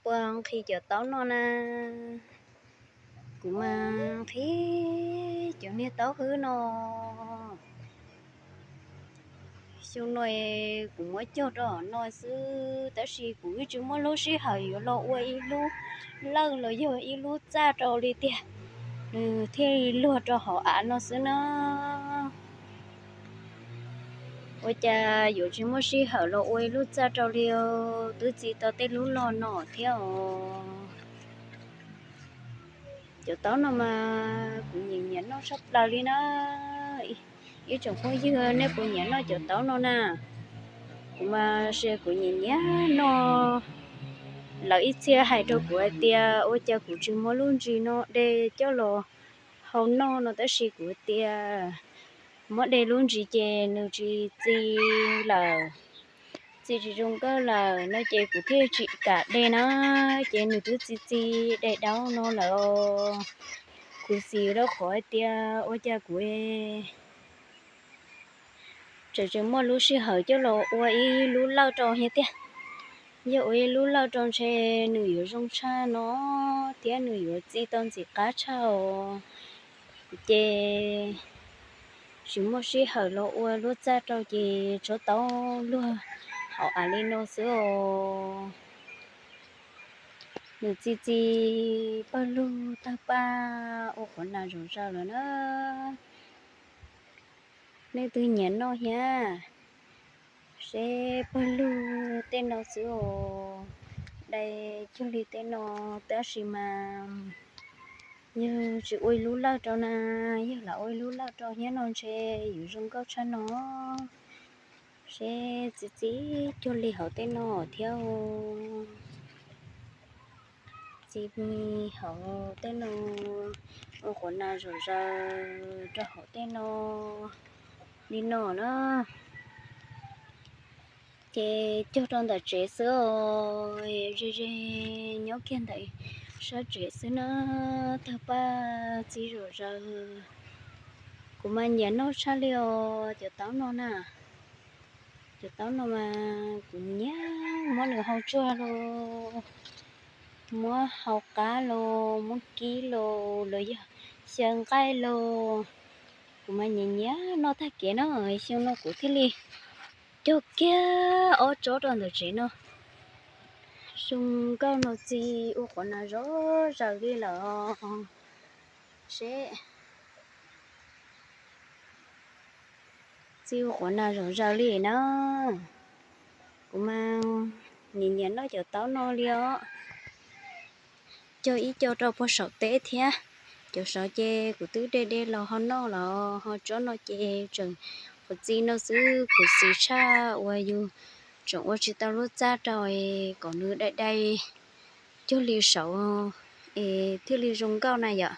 Puas nqhis cov taub no na? Kuv mas nqhis cov niag taub hwb no. Xyoo no kuv muab cog rau hauv no xwb, tab sis kuv yeej tsis muaj lub sij hawm yuav los ua ib lub lawj los yog ib lub txaj rau li tiag, nws thiaj li luag rau hauv av no xwb na. Ua cas yuav tsis muaj sij hawm los ua ib lub txaj rau li, twb txi tau tej lub loj no thiab os. Cov taub no mas kuv nyiam nyiam noj tshaj plaws li na. Ib tsoom phooj ywg, nej puas nyiam noj cov taub no na? Kuv mas kuv nyiam nyiam noj. Lawv ib txhia hais rau kuv hais tias ua cas kuv tsis muab lub ntsis no de coj los hau noj no, tab sis kuv tias muab de lub ntsis ces nws tsis txi lawm, txi tsis zoo nkauj lawm no ces kuv thiaj tsis kam de na. Ces nws twb txi txi dai daub no lawm. Kuv xis rau qhov hais tias ua cas kuv tseem tsis muaj lub sij hawm coj los ua ib lub lawj rau thiab tiag. Yog ua ib lub lawj rau ntshe nws yuav zoo tshaj no thiab nws yuav txi tau ntxim qab tshaj os. Ces tsis muaj sij hawm los ua lub txaj rau ces tshuav taub luag hauv av li no xwb os. Nws txi txi pawg lug tawg paj ua qhuav nas zom zaws lawm na. Nej twg nyiam noj thiab seb pawg lug tej no xwb os. Dai cuag li tej no, tab sis mas yog tsis ua ib lub lawj rau na, yog lam ua ib lub lawj rau thiab no ntshe yuav zoo nkauj tshaj no. Seb txi txi cuag li hauv tej no thiab. Txi hauv tej no ua qhuav nas zom zaws rau hauv tej no li no na. Ces cog rau ntawm tsev xwb os, ze ze nyob kiag ntawm sab tsev xwb na, tawg paj txi zom zaws. Kuv mas nyiam noj tshaj li os cov taub no na. Cov taub no mas kuv nyiam muab nws hau tsuag los, muab hau qab los, muab kib los, los yog xyaw nqaij los. Kuv mas nyiam nyiam noj tag kev na, xyoo no kuv thiaj li cog kiag ob tsob rau ntawm tsev no. Zoo nkauj no txi ua qhuav nas zom zaws li lawm. Seb txi ua qhuav nas zom zaws li na. Kuv mas nyiam nyiam noj cov taub no li os. Cog ib co rau puag saum teb thiab. Cov saud ces kuv twb de de los ho noj los ho tsob no ces tseem qhuav txi no xwb, kuv xis tshaj uas yus tseem ua tsis tau lub txaj rau kom nws dai dai cuag li saud es thiaj li zoo nkauj na yom.